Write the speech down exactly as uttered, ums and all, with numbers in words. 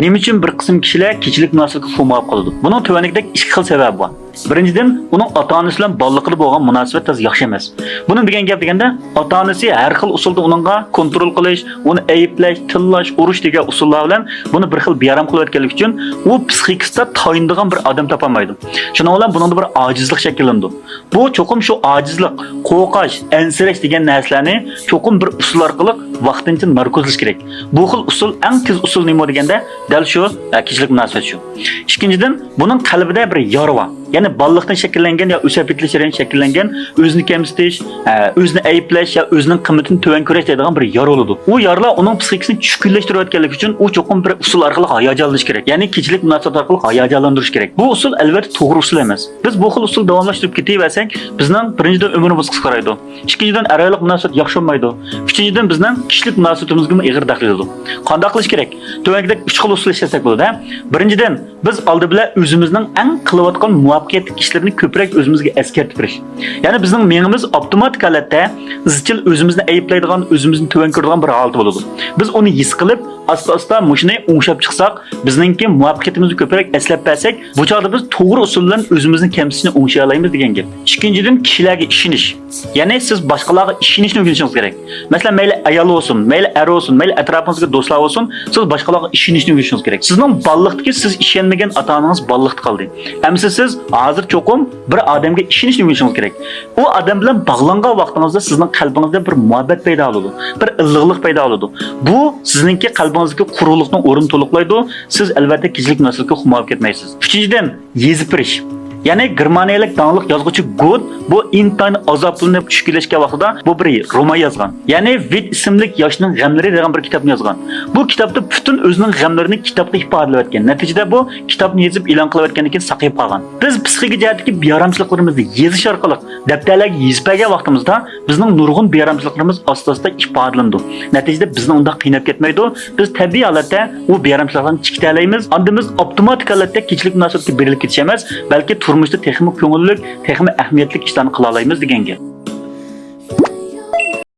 نېمە ئۈچۈن بىر قىسىم كىشىلەر كېچىلىك مۇناسىۋەتكە خۇمار قالىدۇ؟ بۇنىڭ تۆۋەندىكىدەك ئىككى خىل سەۋەبى بار. بىرىنچىدىن، ئۇنىڭ ئاتا-ئانىسى بىلەن بالىلىقىدا بولغان مۇناسىۋەت تازا ياخشى ئەمەس. بۇ نېمە دېگەن گەپ دېگەندە، ئاتا-ئانىسى ھەر خىل ئۇسۇلدا ئۇنىڭغا كونترول قىلىش، ئۇنى ئەيىبلەش، تىللاش، ئۇرۇش دېگەن ئۇسۇللار بىلەن بۇنى بىر خىل بىئارام قىلىۋەتكەنلىكى ئۈچۈن، ئۇ پسىخىكىسىدا تايىنىدىغان بىر ئادەم تاپالمايدۇ. شۇنىڭ بىلەن بۇنىڭدا بىر ئاجىزلىق شەكىللىنىدۇ. بۇ چوقۇم شۇ ئاجىزلىق، قورقاش، ئەنسىرەش دېگەن نەرسىلەرنى چوقۇم بىر ئۇسۇل ئارقىلىق ۋاقتىنچە ناركوزلاش كېرەك. بۇ خىل ئۇسۇل، ئەڭ تېز ئۇسۇل نېمە دېگەندە، دەل شۇ، ئە، كېچىلىك مۇناسىۋەت شۇ. ئىككىنچىدىن، بۇنىڭ قەلبىدە بىر يارا بار. يەنى بالىلىقتىن شەكىللەنگەن يا ئۆسۈپ يېتىلىش جەريانىدا شەكىللەنگەن ئۆزىنى كەمسىتىش، ئە، ئۆزىنى ئەيىبلەش يا ئۆزىنىڭ قىممىتىنى تۆۋەن كۆرۈش دەيدىغان بىر يارا بولىدۇ. ئۇ يارىلار ئۇنىڭ پسىخىكىسىنى چۈشكۈنلەشتۈرۈۋەتكەنلىكى ئۈچۈن ئۇ چوقۇم بىر ئۇسۇل ئارقىلىق ھاياجانلىنىشى كېرەك. يەنى كېچىلىك مۇناسىۋەت ئارقىلىق ھاياجانلاندۇرۇش كېرەك. بۇ ئۇسۇل ئەلۋەتتە توغرا ئۇسۇل ئەمەس. بىز بۇ خىل ئۇسۇلنى داۋاملاشتۇرۇپ كېتىۋەرسەك، بىزنىڭ بىرىنچىدىن ئۆمرىمىز قىسقىرايدۇ. ئىككىنچىدىن، ئەر-ئاياللىق مۇناسىۋەت ياخشى بولمايدۇ. ئۈچىنچىدىن، بىزنىڭ كىشىلىك مۇناسىۋىتىمىزگىمۇ ئېغىر دەخلى يېتىدۇ. قانداق قىلىش كېرەك؟ تۆۋەندىكىدەك ئۈچ خىل ئۇسۇل ئىشلەتسەك بولىدۇ، ھە؟ بىرىنچىدىن، بىز ئالدى بىلەن ئۆزىمىزنىڭ ئەڭ قىلىۋاتقان مۇۋەپپەقىيەتلىك ئىشلىرىنى كۆپرەك ئۆزىمىزگە ئەسكەرتىپ بېرىش. يەنى بىزنىڭ مېڭىمىز ئاپتوماتىك ھالەتتە ئىزچىل ئۆزىمىزنى ئەيىبلەيدىغان، ئۆزىمىزنى تۆۋەن كۆرىدىغان بىر ھالەتتە بولىدۇ. بىز ئۇنى ھېس قىلىپ، ئاستا-ئاستا مۇشۇنى ئوڭشاپ چىقساق، بىزنىڭكى مۇۋەپپەقىيىتىمىزنى كۆپرەك ئەسلەپ بەرسەك، بۇ چاغدا بىز توغرا ئۇسۇل بىلەن ئۆزىمىزنى كەمسىتىشنى ئوڭشىيالايمىز دېگەن گەپ. ئىككىنچىدىن، كىشىلەرگە ئىشىنىش. يەنى سىز باشقىلارغا ئىشىنىشنى ئۆگىنىشىڭىز كېرەك. مەسىلەن، مەيلى ئايال بولسۇن، مەيلى ئەر بولسۇن، مەيلى ئەتراپىڭىزدىكى دوستلار بولسۇن، سىز باشقىلارغا ئىشىنىشنى ئۆگىنىشىڭىز كېرەك. سىزنىڭ بالىلىقتىكى سىز ئىشەنمىگەن ئاتا-ئانىڭىز بالىلىقتا قالدى. ئەمىسە سىز ھازىر چوقۇم بىر ئادەمگە ئىشىنىشنى ئۆگىنىشىڭىز كېرەك. ئۇ ئادەم بىلەن باغلانغان ۋاقتىڭىزدا سىزنىڭ قەلبىڭىزدە بىر مۇھەببەت پەيدا بولىدۇ، بىر ئىللىقلىق پەيدا بولىدۇ. بۇ سىزنىڭكى قەلبىڭىزدىكى قۇرۇقلۇقنىڭ ئورنىنى تولۇقلايدۇ. سىز ئەلۋەتتە كېچىلىك مۇناسىۋەتكە خۇمار بولۇپ كەتمەيسىز. ئۈچىنچىدىن، يېزىپ بېرىش. يەنى گېرمانىيەلىك داڭلىق يازغۇچى گوت بۇ ئىنتايىن ئازابلىنىپ چۈشكۈنلەشكەن ۋاقتىدا بۇ بىر رومان يازغان. يەنى ۋىت ئىسىملىك ياشنىڭ غەملىرى دېگەن بىر كىتابنى يازغان. بۇ كىتابتا پۈتۈن ئۆزىنىڭ غەملىرىنى كىتابتا ئىپادىلەۋەتكەن. نەتىجىدە بۇ كىتابنى يېزىپ ئېلان قىلىۋەتكەندىن كېيىن ساقىيىپ قالغان. بىز پسىخىكا جەھەتتىكى بىئارامچىلىقلىرىمىزنى يېزىش ئارقىلىق دەپتەرلەرگە يېزىپ بەرگەن ۋاقتىمىزدا بىزنىڭ نۇرغۇن بىئارامچىلىقلىرىمىز ئاستا-ئاستا ئىپادىلىنىدۇ. نەتىجىدە بىزنى ئۇنداق قىيناپ كەتمەيدۇ. بىز تەبىئىي ھالەتتە ئۇ بىئارامچىلىقلارنى چىقىتەلەيمىز. ئاندىن بىز ئاپتوماتىك ھالەتتە كېچىلىك مۇناسىۋەتكە بېرىلىپ كېتىش ئەمەس، بەلكى تۇرمۇشتا تېخىمۇ كۆڭۈللۈك، تېخىمۇ ئەھمىيەتلىك ئىشلارنى قىلالايمىز دېگەن گەپ.